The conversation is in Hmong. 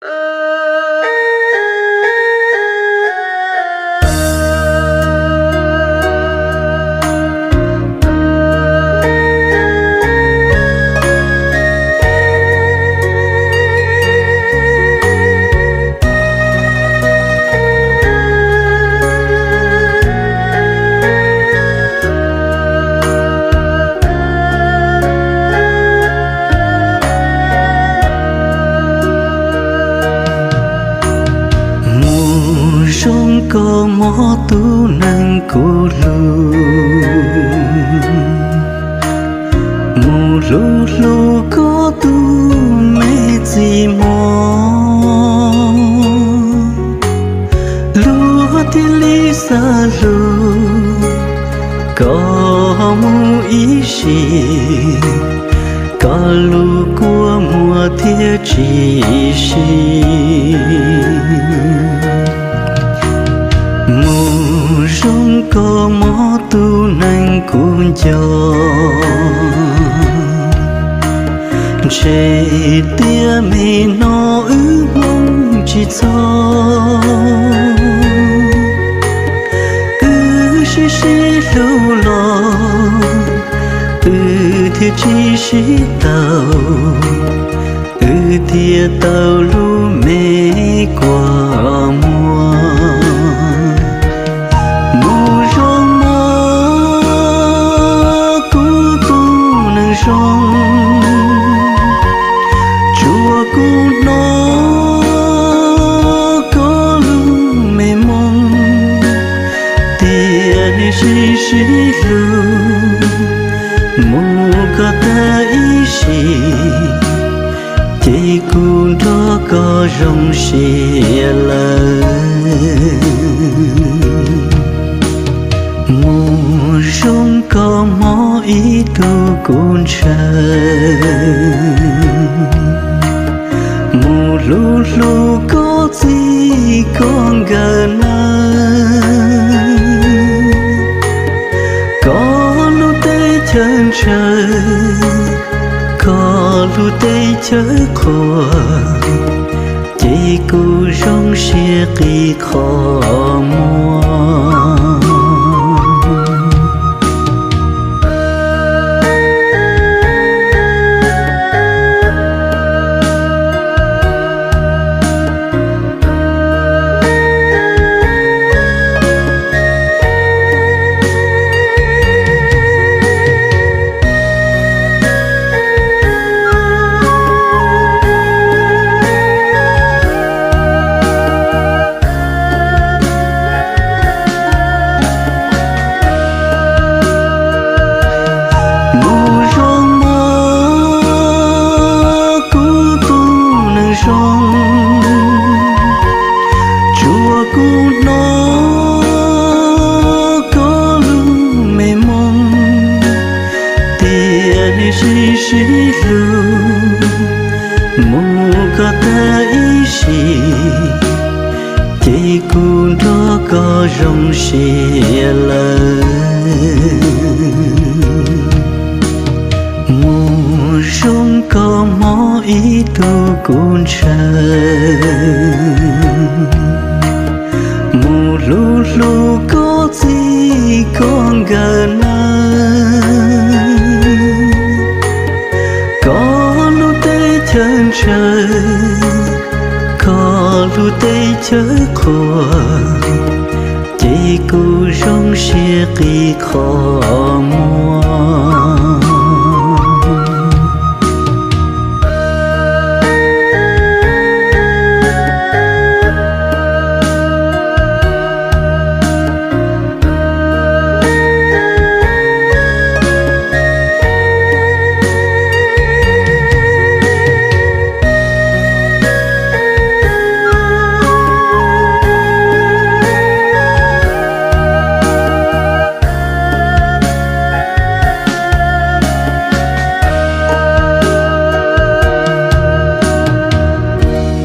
Mus zoo koj mob tus neeg kuv hlub, mus hlub hlub koj tus me txiv mos, luag thiaj li xav hlub koj mus ib sim, koj lub kua muag thiaj tsis sib. Mus zoo koj mob tus neeg kuv nco, ntshe tias me no wb hmoob tsis txog, wb sib sib hlub los wb thiaj tsis sib tau, wb thiaj tau lub me kua muag. Mus zoo mob kuv tus neeg zoo, tsuas kuv hnov koj lub me moo, tias nej sib sib hlub, mus koj tag ib sim, ces kuv nrog koj zoo siab lawm. Mus zoo koj mob ib tug kuv ntshaw, mus hlub hlub koj txij koj nkawm nawb, koj lub teb chaws ntshaw, koj lub teb chaws qhuas, ces kuv zoo siab qi qhov muag. Mus zoo mob kuv tus neeg zoo, tsuas kuv hnov koj lub me moo, tias nej sib sib hlub, mus koj tag ib sim, ces kuv nrog koj zoo siab lawm. Mus zoo koj mob ib tug kuv ntshaw, mus hlub hlub koj txij koj nkawm nawb, koj lub teb chaws ntshaw, koj lub teb chaws qhuas, ces kuv zoo siab qi qhov muag.